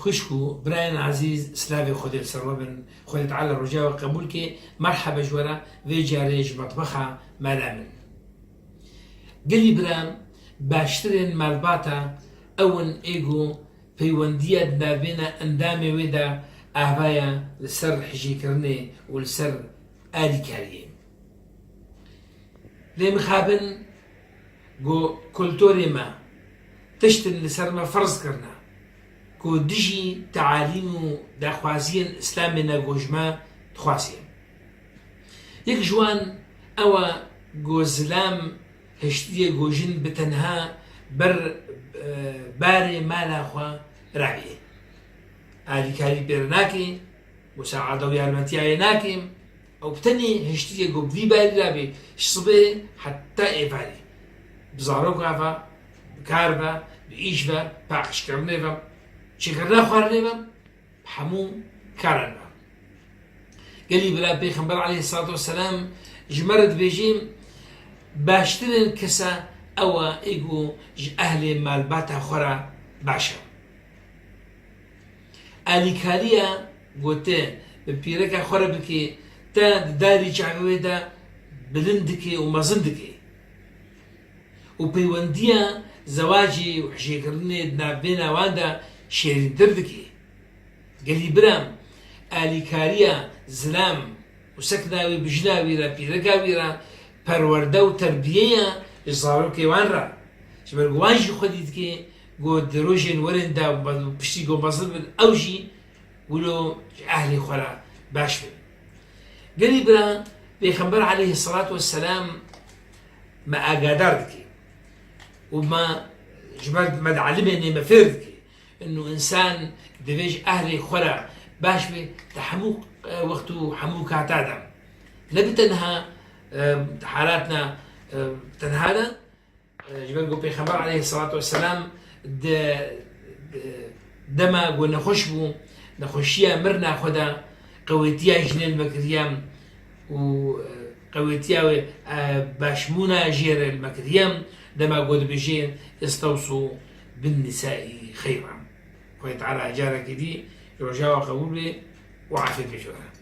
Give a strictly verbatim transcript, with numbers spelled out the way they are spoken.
Xwişk û birayên ezîz, silavê Xwedê li ser we bin. Xwedê Teala roja we qebûl ke. Merheba ji we re, vê carê ji metbexa mala min. Gelî bira, baştirên malbata ew in ê ku peywendiya di navbêna endamê wê de ava ye li ser hijêkirinê û li ser alîkariyê. Lê mixabin ku kulturê me tiştin li ser me ferz kirine ku dijî tealîm û daxwaziyên Îslamê ne ku ji me dixwaze. Yek ji wan ew e ku zilam hiştiyê ku jin bi tenha ber, e, barê mala xwe rabê. Alîkarî pê re nake, musaada û yarmetiyayê nake. Ew bi tenê hiştiyê ku bi vî barî rabê, ji sibê heta êvarî. Bi zaroka ve, bi kar ve, bi îş ve, paqijkirinê ve, çêkirina xwarinê ve, bi hemû karan ve. Gelî bira, Pêxember aleyhissalatu vesselam ji me re dibêjî, baştirên kesa ew e ê ku ji ehlê malbata xwe re baş e. Alîkariya gote bi pîreka xwe re bike, te di darî çavê wê de bilind dike û mezin dike. Û peywendiya zewacê û hijêkirinê di navbêna wan de şêrîntir dike. Gelî bira, alîkariya zilam û sekna wî bi jina wî re, pîreka wî re, perwerde û terbiyê ye ji zarokê wan re. Ji ber ku wan jî xwedî dike ku di rojên werin de piştî ku mezin bin, ew jî wilo ji ehlê xwe re baş bin. Gelî bira, Pêxember aleyhisselatu vesselam me agadar dike û me ji ber me dielime, me fêr dike. Inu însan divê ji ehlê xwe re baş be di hemû, e, wext û hemû kata de. Ne bi tenha, e, halatna, e, tenha de, e, ji ber ku Pêxember aleyhisselatu vesselam di, di dema ku nexweş bû, nexweşiya mirina xwe de qewetiya jinê li me kiriye û, e, qewetiya wê, e, başbûna jê re li me kiriye, dema ku dibêje, "Estewsu bin nisai xeyra." Xwedê Teala carekî dî roja we qebûl be û afiyet be ji we re.